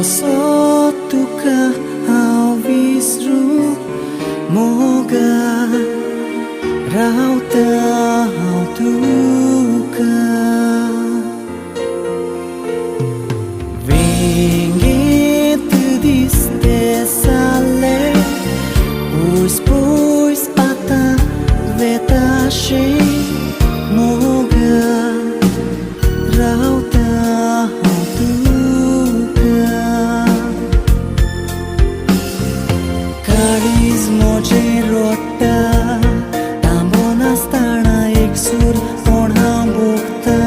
कसो तुका हांव विसरूं मोगा रावता हांव तुका वेंगेंत दिसते साले पयस पयस आतां वेताशें मोगा रावता हांव तुका काळीज म्हजें रडटा तांबो नासतना एकसूर कोण हांव भोगता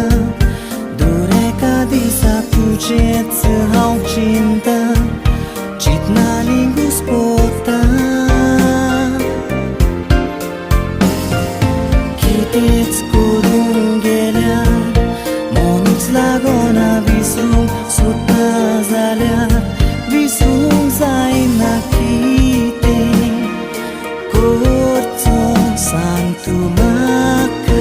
दर एका दिसा तुजेंच हांव चिंता चिंतनांनी घुस्पता कितेंच करूंक गेल्यार मनूच लागना विसरूंक सोदता जाल्यार विसरूंक जायना कितें करचो सांग तूं म्हाका.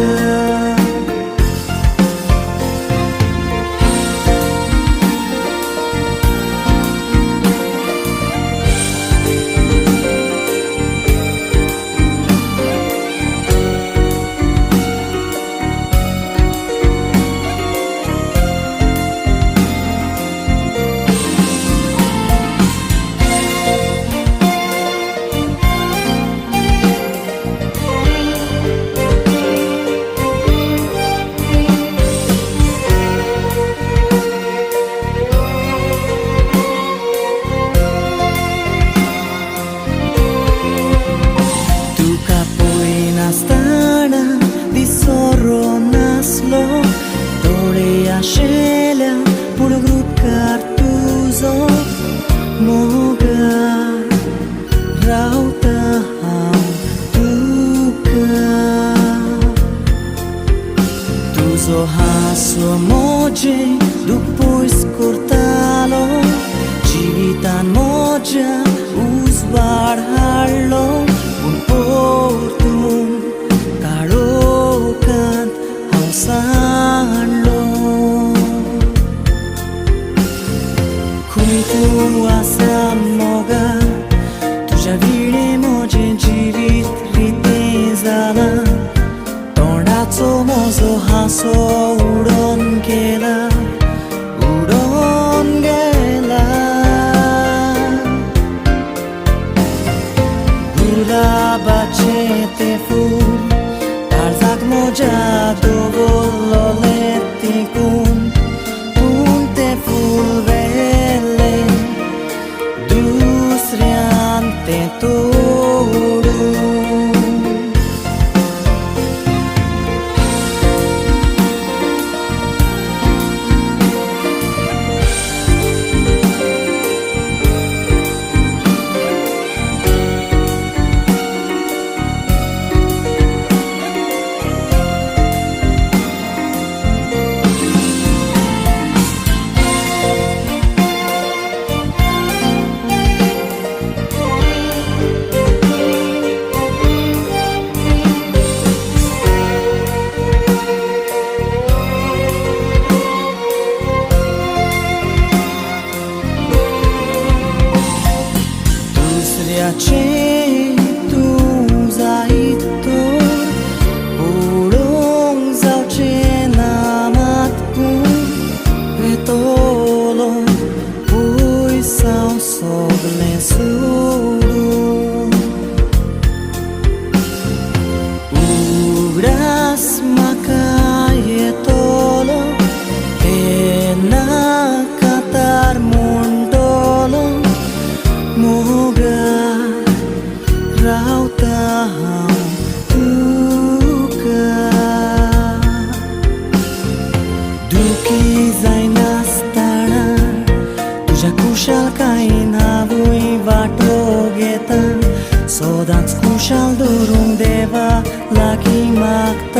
तुका पळयनासतना दीस सोरो नासलो दोळे आशिल्ल्या पूण रुपकार तुजो मोगा रावता हांव तुका तुजो हांसो म्हजें दूख पयस करतालो जिवितान म्हज्या उजवाड हाडलो पूण परतून काळोखांत हांव सांडलो खंय तूं आसा मोगा तुज्या विणें म्हजें जिवीत रितें जालां तोंडाचो म्हजो हांसो उडोन गेला उडोन गेला गुलाबाचें तें फूल काळजाक म्हज्या दवरलोलें तेंकून पूण तें फूल व्हेलें दुसऱ्यान तें तोडून. दुसऱ्याचें तूं जायत तर पळोवंक जावचें ना मात पूण वेतलो पयस हांव सगलें सोडून उगडास म्हाका येतलो तेन्ना कांतार म्हणटलो मोगा रावता हांव तुका दुखी जायनासतना तुज्या खुशालकायेन हांवूय वांटो घेता सदांच खुशाल दवरूंक देवा लागीं मागता.